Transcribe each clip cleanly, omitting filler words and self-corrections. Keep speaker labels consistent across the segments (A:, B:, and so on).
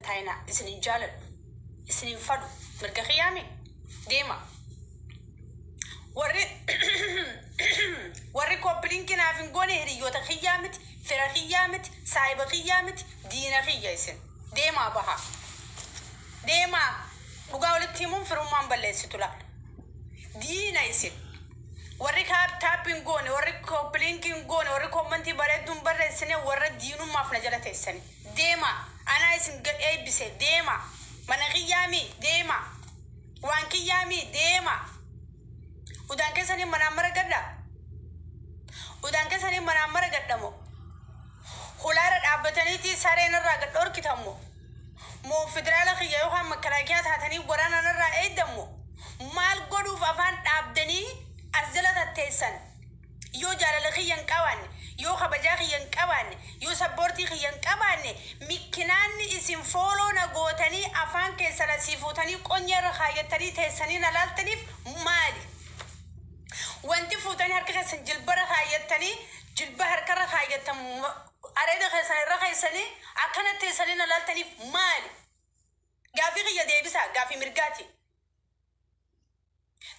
A: taa'inaa. Isin hin jaaladhu. Isin hin fadhu. Mirga kiyyaami. Deema. Warri warri copy link naaf hin goone hiriyoota kiyyaa miti, fira kiyyaa miti, saahiba kiyyaa miti, diina kiyya isin. Deemaa bahaa. Deemaa. Dhugaa walitti himuun firummaan balleessitu laal. Diina isin. Warri tap tap hin goone, warri copy link hin goone, warri comment bareedduu hin barreessine warra diinummaaf na jala teessani. Deemaa. Anaa isin gad eebbise. Deemaa. Mana kiyyaamii. Deemaa. Waan kiyyaamii. Deemaa. Udaan keessanii manaan mara gadha. Udaan keessanii manaan mara gadhamo. Hulaara dhaabbataniiti sareen irraa gad dhorkitammo. Moo federaala kiyya yookaan makalaakiyaa taatanii waraana irraa eegdammo. Maal godhuuf afaan dhaabdanii as jala tatteessan? Yoo jaalala kiyya hin qabaanne, yoo kabajaa kiyya hin qabaanne, yoo support kiyya hin qabaanne, mikkinaanni isin follow na gootanii afaan keessan asii fuutanii qonyee irra kaayyattanii teessanii na laaltaniif maali? Wanti fuutanii harka keessan jilbarra kaayyattanii, jilba harkarra kaayyattan, areeda keessan irra keessanii akkana teessanii na laaltaniif maali? Gaafii kiyya deebisaa, gaafii mirgaati.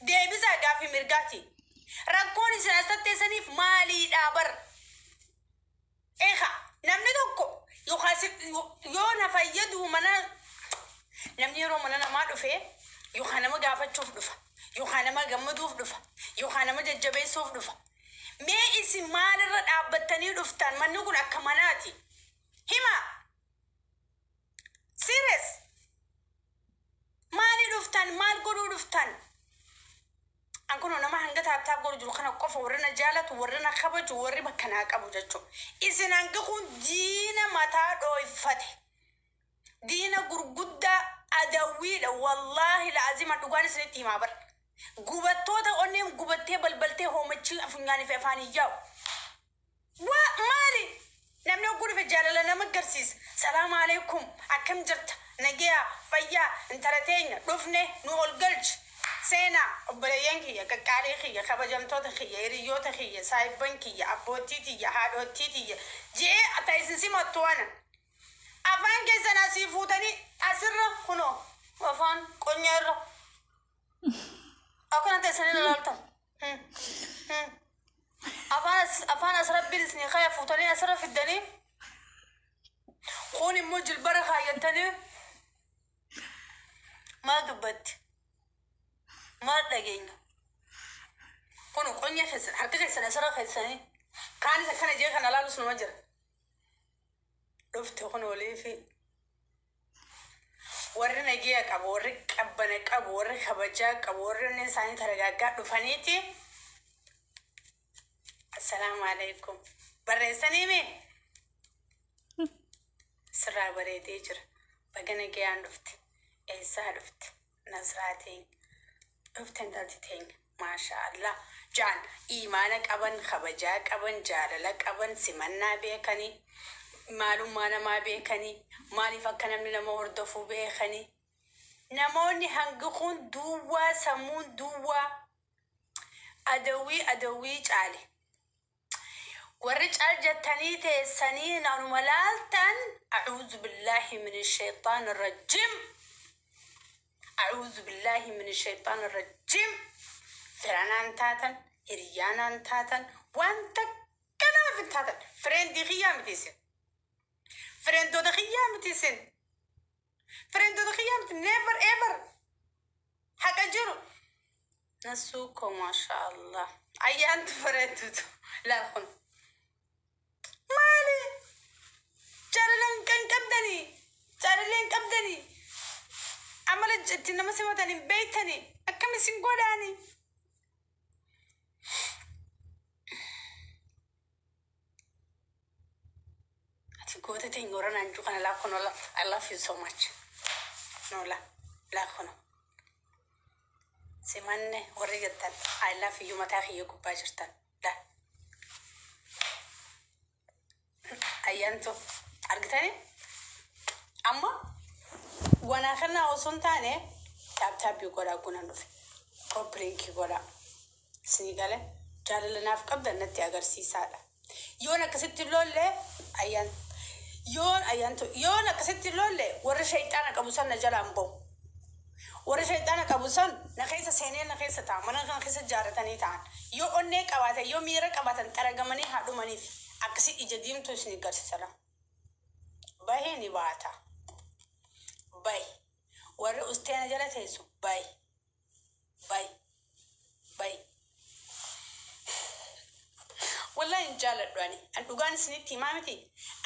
A: Deebisaa, gaafii mirgaati. Rakkoon isin as tatteessaniif maaliidha bar? Eegaa namni tokko yookaan yoo na fayyadu, mana namni yeroo mana namaa dhufe yookaan nama gaafachuuf dhufa, yookaan nama gammaduuf dhufa, yookaan nama jajjabeessuuf dhufa. Mee isin maalirra dhaabbattanii dhuftan? Manni kun akka manaati. Hima. Serious. Maali dhuftan? Maal godhuu dhuftan? An kun nama hanga tap tap godhu jiru kana qofa, warri na jaalatu, warri na kabaju, warri bakka naa qabu jechuudha. Isin hanga kun diina mataa dhooyfate. Diina gurguddaa adawwiidha. Wallaahi la'azima, dhugaan isinitti himaa bara. Gubattoota onneen gubattee balbaltee hoomachii funyaanii fi afaan hin yaa'u. Waa maali? Namni hogguu dhufe jaalala nama agarsiisa. Salaamu alaikum. Akkam jirta? Nagiyaa, fayyaa, intala teenya, dhufne nu ol galchi. Seenaa, obboleeyyan kiyya, qaqqaalii kiyya, kabajamtoota kiyya, hiriyoota kiyya, saahibban kiyya, abboottii tiyya, haadhottii tiyya. Je'ee ata isin simattu ana. Afaan keessan asii fuutanii asirra kunoo afaan qonyaa irra. Akkana teessanii ilaaltan. Afaan as rabbiin isinii kaya fuutanii asirra fiddanii, kun immoo jilbara kaayyattanii maal dubbatti? Maal dhageenya? Kun qonya keessan, harka keessan asirra keessanii, kaanis akkana jee kana laalus numa jira. Dhufte kun olii fi warri nagiya qabu, warri qabbana qabu, warri kabajaa qabu, warri onneen isaanii taragaaggaa dhufaniiti. Assalaamu alaikum. Barreessanii mee? Sirraa bareedee jira. Baga nagayaan dhufte. Eessaa dhufte? Nasraa teenya. Dhufte intalti teenya. Maasha Allah. Jaan imaana qaban, kabajaa qaban, jaalala qaban, simannaa beekanii, maalummaa namaa beekanii, maaliif akka namni nama hordofuu beekanii. Namoonni hangi kun duwwaa, sammuun duwwaa, adawwii adawwii caale. Warri caal jettanii teessanii nanuma laaltan, acuuzu billaahi min shayxaan rajjiim. Acuuzu billaahi min shayxaan rajjiim. Firanaan taatan, hiriyaanaan taatan, wanta kanaaf hin taatan. Friend kiyyaa miti isin. Friendoota kiyyaa miti isin. Friendoota kiyyaa miti, never ever. Haqa jiru. Nasuuko, maasha Allah. Ayyaantu bareedduutu. Laal kun. Maali? Jaalala hin qabdanii. Jaalala hin qabdanii. Amala itti nama simatan hin beektanii. Akkam isin godhaanii? Ati goota teenya warra naan jiru kana laa kunoo, I love you so much. No, la laa kunoo. Simanne warri jettan, I love you, mataa kiyya gubbaa jirtan. La. Ayyaantu argitanii? Amma wanaa kana osoo hin taane, tap tap godhaa gunan dhufe. Copy link godhaa. Isinii gale, jaalala naaf qabdan natti agarsiisaadha. Yoon akkasitti lolle, ayyaan Yoon ayyaantu yoon akkasitti lolle warra shayxaana qabu san na jalaan bahu. Warra shayxaana qabu san na keessa seenee na keessa ta'a, mana kana keessa jaaratanii ta'an. Yoo onnee qabaatan, yoo miira qabaatan, xaragamanii haa dhumaniif. Akkasi ija diimtuu isin garsiisa. Bahee ni baata. Bahi. Warri usteena jala teessu bahi. Bahi. Bahi. Wallahi hin jaaladhu ani. An dhugaan isinitti himaa miti.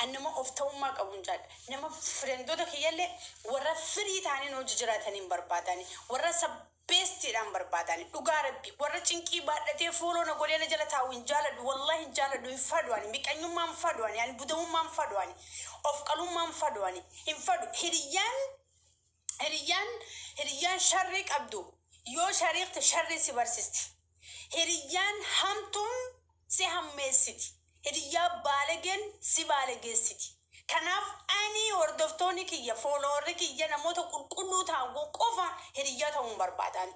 A: An nama of ta'ummaa qabu hin jaalladha. Nama friendoota kiyyallee warra firii ta'anii hojii jiraatanii hin barbaadani. Warra sabbeestiidhaan barbaadani. Dhugaa Rabbi. Warra cinqii baadhatee follow na godhee na jala taa'u hin jaaladhu. Wallahi hin jaaladhu. Hin fadhu ani. Miqanyummaa hin fadhu ani. Ani budamummaa hin fadhu ani. Of qalummaa hin fadhu ani. Hin fadhu. Hiriyyaan sharrii qabdu yoo shariiqte sharrii si barsiisti. Hiriyyaan hamtuun si hammeessiti. Hiriyyaa baalageen si baalageessiti. Kanaaf ani hordoftoonni kiyya, followerri kiyya namoota qulqulluu ta'an qofa hiriyyaa ta'uu hin barbaadan.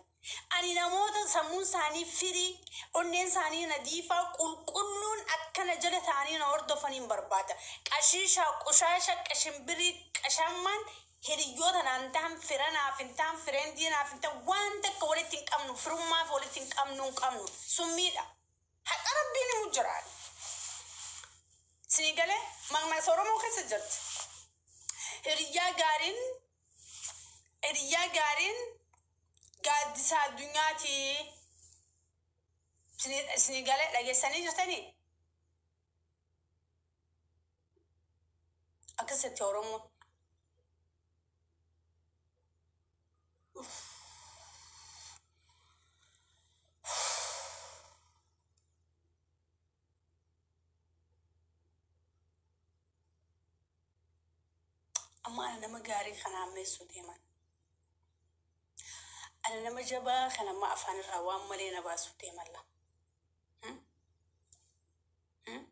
A: Ani namoota sammuun isaanii firii, onneen isaanii nadiifaa, qulqulluun akkana jala ta'anii na hordofanii hin barbaada. Qashiisha, qushaasha, qashimbirii, qashammaan hiriyyoota naan ta'an, fira naaf hin ta'an, friendii naaf hin ta'an, waan takka walitti hin qabnu, firummaaf walitti hin qabnu hin qabnu. Summiidha. Haqa Rabbiin himu jiraan. Sinii galee maqmaasa Oromoo keessa jirti. Hiriyyaa gaariin gaaddisa addunyaati. Sinii galee, dhageessanii jirtanii? Akkasitti Oromoon. Amma ana nama gaarii kana hammeessuu deeman. Ana nama jabaa kana amma afaan irraa waan malee na baasuu deeman la. Hmm? Hmm?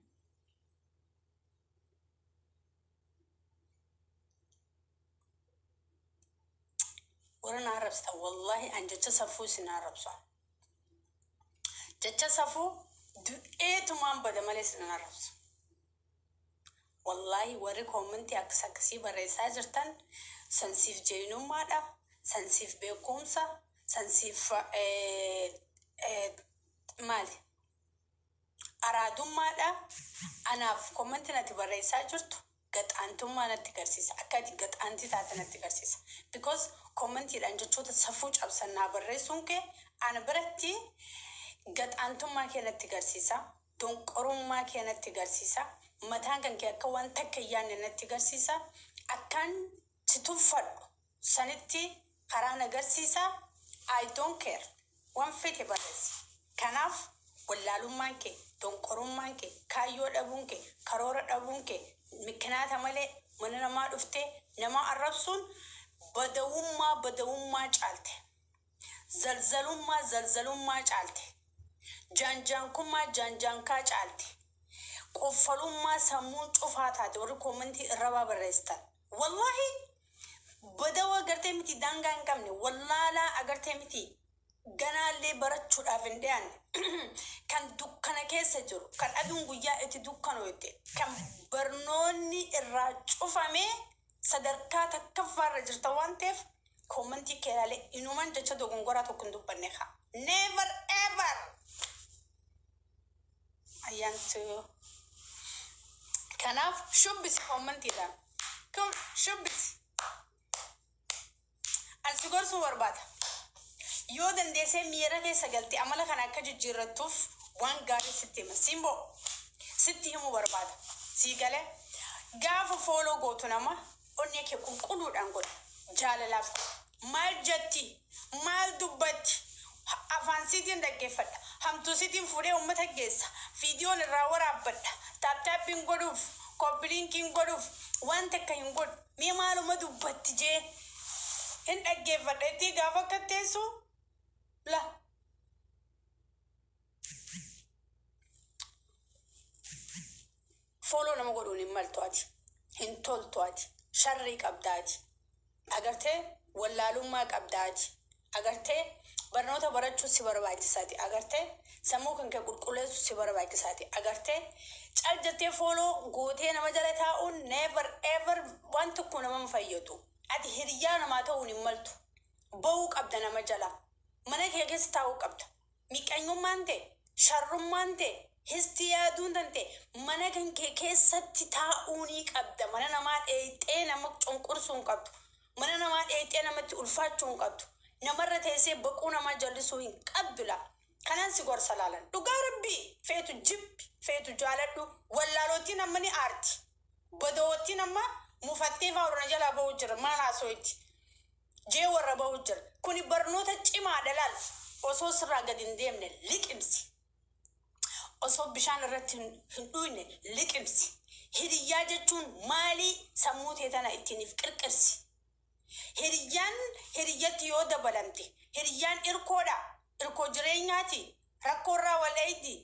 A: Warra na arrabsitan, wallahi an jecha safuu isin arrabsu. Jecha safuu du'eetumaan bada malee isin arrabsu. Wallahi warri commentii akkas akkasii barreessaa jirtan sansiif jeenyummaadha, sansiif beekumsa, sansiif maali? Araadummaadha. Anaaf commentiin ati barreessaa jirtu gaxaantummaa natti garsiisa. Akka ati gaxaantii taate natti garsiisa. Because commentiidhaan jechoota safuu cabsan naa barreessuun kee ana biratti gaxaantummaa kee natti garsiisa. Donqorummaa kee natti garsiisa. Mataan kan kee akka waan takka hin yaadne natti garsiisa. Akkaan si tuffadhu sanitti karaa na garsiisa. I don't care. Waan fete barreessi. Kanaaf wallaalummaan kee, donqorummaan kee, kaayyoo dhabuun kee, karoora dhabuun kee, mikinaata malee mana namaa dhuftee nama arrabsuun badawummaa badawummaa caalte. Zalzalummaa zalzalummaa caalte. Jaanjaankummaa jaanjaankaa caalte. Qoffalummaa sammuun cufaa taate warri commentii irrabaa barreessitan. Wallahi badawa agartee miti, daangaa hin qabne, wallaalaa agartee miti, ganaallee barachuudhaaf hin dhiyaanne, kan dukkana keessa jiru, kan aduun guyyaa itti dukkanootte, kan barnoonni irraa cufamee sadarkaa takkaffaarra jirta waan ta'eef commentii kee ilaalee inuman jecha dogongoraa tokko hin dubbanne kaa. Never ever. Ayyaantu. Kanaaf shubbisi commentiidhaan. Kun shubbisi. Ani si gorsuu barbaada. Yoo dandeessee miira keessa galtee amala kana akka jijjiirrattuuf waan gaarii sitti hima. Simboo sitti himuu barbaada. Sii galee, gaafa follow gootu nama onnee kee qulqulluudhaan godha. Jaalalaaf godha. Maal jetti? Maal dubbatti? Afaan siitiin dhaggeeffadha. Hamtuu siitiin fuudhee uummata geessa. Viidiyoon irraa waraabbadha. Tap tapiin godhuuf, copy linkiin godhuuf, waan takka hin godhu. Mee maaluma dubbatti jee hin dhaggeeffadha. Itti gaafa akka teessu la. Follow nama godhuun hin maltu ati. Hin toltu ati. Sharrii qabda ati. Agartee, wallaalummaa qabda ati. Agartee, barnoota barachuu si barbaachisaati. Agartee, Sammuu kan kee qulqulleessu si barbaachisaati. Agartee, cal jettee follow gootee nama jala taa'uun never ever waan tokko nama hin fayyadu. Ati hiriyaa namaa ta'uun hin maltu. Ba'uu qabda nama jala. Mana kee keessa taa'uu qabda. Miqanyummaan ta'e, sharrummaan ta'e, histii yaaduun tante mana kan kee keessatti taa'uu ni qabda. Mana namaa dheeyxee nama cunqursuu hin qabdu. Mana namaa dheeyxee namatti ulfaachuu hin qabdu. Namarra teessee baquu namaa jallisuu hin qabdu laa. Kanaan si gorsa laalan. Dhugaa Rabbii, feetu jibbi, feetu jaaladhu. Wallaalootiin amma ni aarti. Badoowwattiin amma mufattee faawurna jalaa ba'uu jira. Maal haasoo'itti? Jee warra ba'uu jira. Kuni barnoota cimaadha laal. Osoo sirraa gadi hin deemne liqimsi. Osoo bishaan irratti hin dhuyne liqimsi. Hiriyyaa jechuun maalii sammuu tee tana ittiin if qirqirsi. Hiriyyaan hiriyyatti yoo dabalamte, hiriyyaan irkoodha. Irkoo jireenyaati. Rakkoorraa wal eeydi.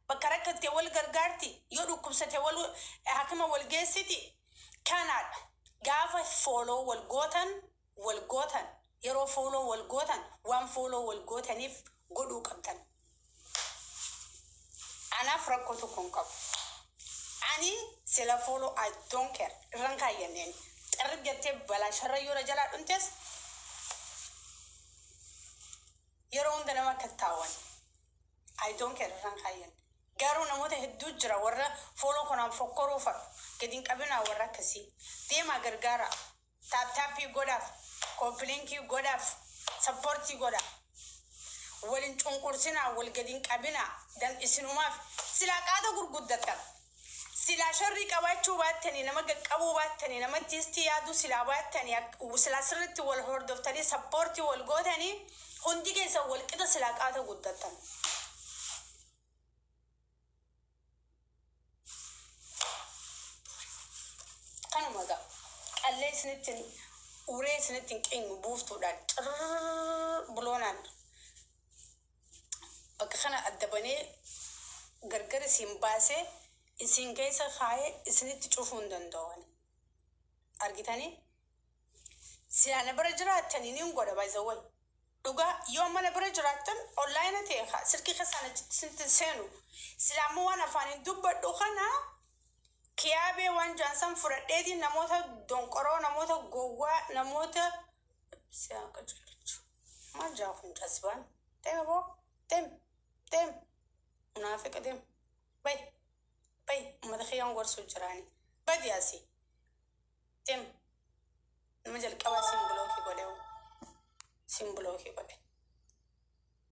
A: Bakka rakkatte wal gargaarti. Yoo dhukkubsate wal hakima wal geessiti. Kanaadha. Gaafa follow wal gootan wal gootan, yeroo follow wal gootan, waan follow wal gootaniif godhuu qabdan. Anaaf rakkoo tokko hin qabu. Ani sila follow, I don't care. Irran kaayyanneen. Xirri jettee balaa sharra yoo jalaa dhumtes yeroo hunda nama akka taawwan. I don't care, irran kaayyan. Garuu namoota hedduu jira warra follow kanaan fokkoruu fadhu. Gadi hin qabinaa warra akkasii. Deemaa gargaara. Tap tapii godhaaf. Copy linkii godhaaf. Supportii godhaa. Walin cunqursinaa, wal gadi hin qabinaa. Dan isinumaaf silaa qaata gurguddattan. Silaa sharrii qabaachuu baattanii, nama qaqqabuu baattanii, namatti histii yaaduu silaa baattanii, silaa sirriitti wal hordoftanii supportii wal gootanii, hundi keessan wal qixa silaa qaata guddattan. Kanuma ga'a. Qallee isinitti uree isinitti hin qeenyu buuftuudhaan cirrrr buloonaan bakka kana adda banee gargar isin baasee isin keessa kaayee isinitti cufuu hin danda'u. Argitanii? Silaa na bira jiraattanii nin godha, by the way. Dhugaa, yoo amma na bira jiraattan online ta'e silkii keessaan achitti isinitti seenu. Silaa ammoo waan afaaniin dubbadhu kana kiyaabee waan jaansan fudhadheetiin namoota donqoroo, namoota gowwaa, namoota siyaa qajeelchu. Maal jaa kun jazbaan? Deema boo, deem, deem, munaafiqa, deem, bay, bay, uummata kiyyaan gorsuu jiraani. Badi asii, deem, nama jalqabaa siin blockii godhe, siin blockii godhe.